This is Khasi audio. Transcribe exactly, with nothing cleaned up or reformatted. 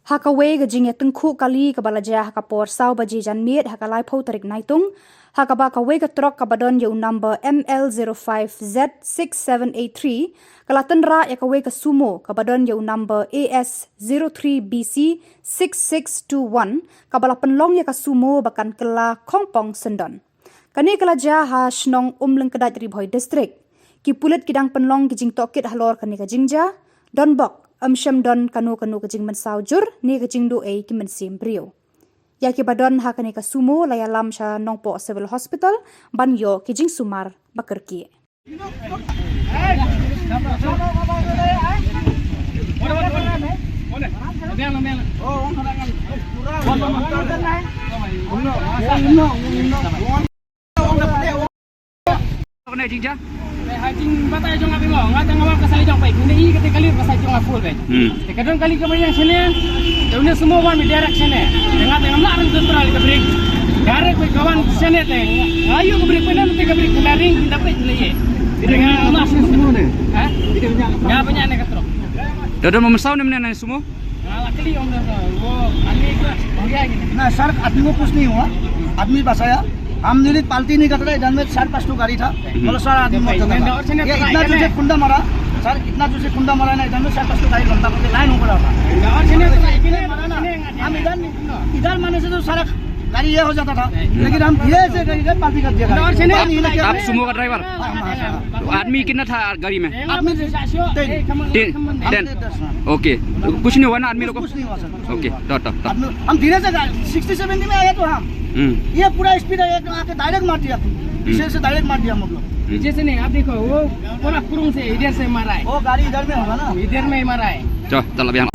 Ha kawei ka jingïatyngkhuh kali kaba la jia ha ka por saw baje janmiet ha ka laiphew tarik Naitung, ha kaba kawei ka trok kaba don ïa u number M L zero five Z six seven eight three ka la tynrah ïa kawei ka sumo kaba don ïa u number A S zero three B C six six two one, kaba la pynlong ïa ka sumo ba kan kylla khongpong syndon. Kane ka la jia ha shnong Umlyngkdait, Ri Bhoi District. Ki pulit ki dang pynlong ki jingtohkit halor kane ka jingjia, donbok ym shym don kano kano ka jingmynsaw jur ne ka jingduh ei ki mynsiem briew. Ïa kiba don ha kane ka sumo la ïalam sha Nongpoh Civil Hospital ban ïoh ki jingsumar ba kyrkieh. Kane jingjia? Ha jingbatai jong nga, bima nga tang nga wan ka sai jong pai. Kine i kate kali ka sai jong nga full pai. Hmm. Te ka don kali ka mari yang sene. Te une semua wan mi direct sene. Te nga tang nga ring central ka break. Direct pai ka wan sene te. Nga ïoh ka break pai, na te ka break ka ring da pai le ye. Te nga mas semua ne. Ha? Nga banya ne ka trok. Te don ma mynsaw ne mynne na semua? ना सर, आदमी को कुछ नहीं हुआ, आदमी बचाया। हम यूनिट पालती नहीं करता था, इधर में चार पांच तो गाड़ी था। बोलो सर, आदमी मर जाता था। ये इतना जोर से कुंदा मारा सर, इतना जोर से कुंदा मारा ना, इधर में चार पांच तो गाड़ी लंबा करके लाइन हो रहा था। हम इधर, इधर मारने से तो सारा गाड़ी ये हो जाता था, लेकिन हम धीरे से इधर पालती कर दिया गाड़ी। आप सुमो का ड्राइवर? हाँ, हाँ, हाँ। तो आदमी कितना था गाड़ी में? आदमी तीन। तीन? हम टेन। तीन, दस, हाँ। ओके, तो कुछ नहीं हुआ ना आदमी लोग को? कुछ नहीं हुआ सर, कुछ ओके, नहीं हुआ। तो, तो, तो। आदमी, हम धीरे से गा-, सिक्सटी सेवेंटी में आए तो हम। हम्म। ये पूरा स्पीड है, एक आके डायरेक्ट मार दिया। पीछे से डायरेक्ट मार दिया हम लोग। पीछे से नहीं, आप देखो, वो पूरा कुरुंग से, इधर से मारा है। वो गाड़ी इधर में होगा ना। इधर में ही मारा है। चल, चल, अभी हम